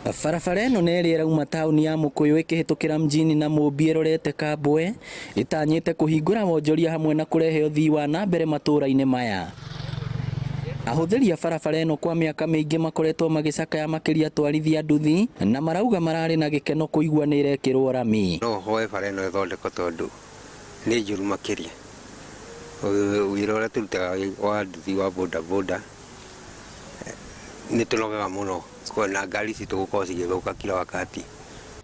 Barabara ĩno nĩ ĩrĩa ĩrauma taũni ya Mũkũyũ ĩkĩhĩtũkĩra mjini na Mũmbi ĩrorete Kambwe, ĩtanyĩte kũhingũra wonjoria hamwe na kũrehe ũthii wa na mbere matũũra-inĩ maya. Ahũthĩri a barabara ĩno kwa mĩaka mĩingĩ makoretwo magĩcakaya makĩria atwarithia nduthi na marauga mararĩ na gĩkeno kũigua nĩ ĩrekĩrwo rami. No hoe bara ĩno ĩthondekwo tondũ nĩ njũru makĩria. Wĩra ũrĩa tũrutaga wa nduthi wa boda boda nĩ tũnogaga mũno na ngari citũ gũkorwo cigĩthũka kila wakati.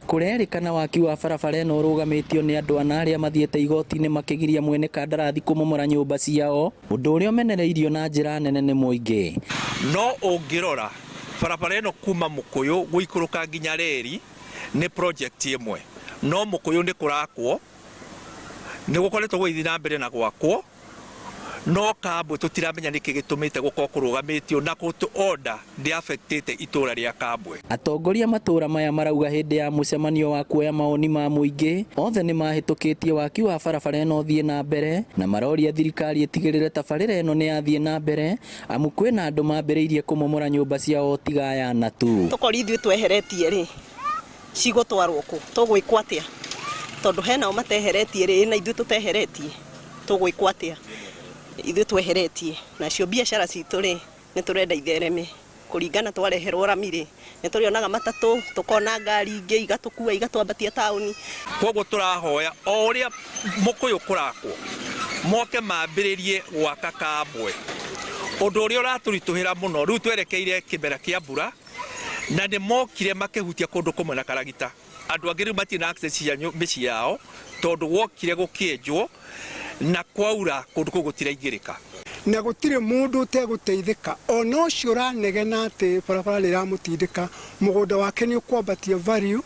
Kũrerĩkana waki wa barabara ĩno ũrũgamĩtio nĩ andũ ana arĩa mathiĩte igoti-inĩ makĩgiria mwene kandarathi kũmomora nyũmba ciao, ũndũ ũrĩa ũmenereirio na njĩra nene nĩ mũingĩ. No ũngĩrora barabara ĩno kuma Mũkũyũ gũikũrũka nginya reri nĩ project ĩmwe, no Mũkũyũ nĩ kũrakwo, nĩ gũkoretwo gũgĩthiĩ na mbere na gwakwo, no Kambwe tũtiramenya nĩkĩ gĩtũmĩte gũkorwo kũrũgamĩtio na court order ndĩ affectĩte itũra rĩa Kambwe. Atongoria matũra maya marauga hĩndĩ ya mũcemanio wa kuoya mawoni ma mũingĩ othe nĩ mahĩtũkĩtie waki wa barabara ĩno ũthiĩ na mbere na maroria thirikari ĩtigĩrĩre tabarĩra ĩno nĩ yathiĩ na mbere amu kwĩna andũ mambĩrĩirie kũmomora nyũmba ciao tiga aya na tu. Tũkori ithuĩ tweheretie rĩ, cigũtwarwo kũ? Tũgwĩkwo atĩa? Tondũ hena o mateheretie rĩ, na ithuĩ tũteheretie, tũgwĩkwo atĩa? Ithuĩ tweheretie, nacio biacara citũ rĩ, nĩ tũrenda ithereme kũringana twareherwo rami rĩ, nĩ tũrĩonaga matatũ, tũkona ngari ingĩ igatũkua igatwambatia taũni. Koguo tũrahoya o ũrĩa Mũkũyũ kũrakwo moke mambĩrĩrie gwaka Kambwe, ũndũ ũrĩa ũratũritũhĩra mũno rĩu twerekeire kĩmera kĩa mbura, na nĩ mokire makĩhutia kũndũ kũmwe na karagita. Andũ angĩ rĩu matirĩ na access cia mĩciĩ yao tondũ gwokire gũkĩenjwo na kwaura kũndũ kũu gũtiraingĩrĩka. Na gũtirĩ mũndũ ũtegũteithĩka ona ũcio ũranegena atĩ barabara nĩ ĩramũtindĩka, mũgũnda wake nĩ ũkwambatia value,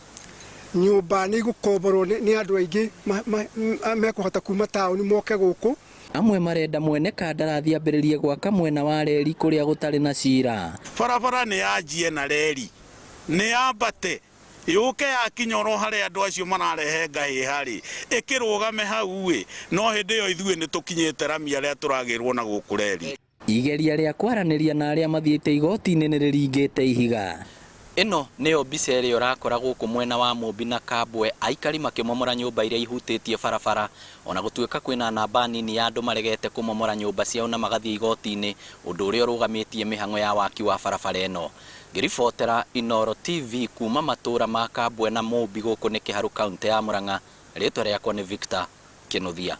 nyũmba nĩ igũkomborwo nĩ andũ aingĩ mekũhota kuma taũni moke gũkũ. Amwe marenda mwene kandarathi ambĩrĩrie gwaka mwena wa reri kũrĩa gũtarĩ na cira. Barabara nĩ yanjie na reri nĩ yambate yũke yakinya oro harĩa andũ acio mararehe ngahĩha rĩ, ĩkĩrũgame hau ĩ, no hĩndĩ ĩyo ithuĩ nĩ tũkinyĩte rami arĩa tũragĩrwo na gũkũ reri. Igeria rĩa kwaranĩria na arĩa mathiĩte igoti-inĩ nĩ rĩringĩte ihiga. Ĩno nĩyo mbica ĩrĩa ũrakora gũkũ mwena wa Mũmbi na Kambwe, aikari makĩmomora nyũmba iria ihutĩtie barabara. Ona gũtuĩka kwĩna namba nini ya andũ maregete kũmomora nyũmba ciao na magathiĩ igoti-inĩ, ũndũ ũrĩa ũrũgamĩtie mĩhang'o ya waki wa barabara ĩno. Ngĩribotera Inooro TV kuma matũra ma Kambwe na Mũmbi gũkũ nĩ Kĩharũ kauntĩ ya Murang'a, rĩtwa rĩakwa nĩ Victor Kĩnuthia.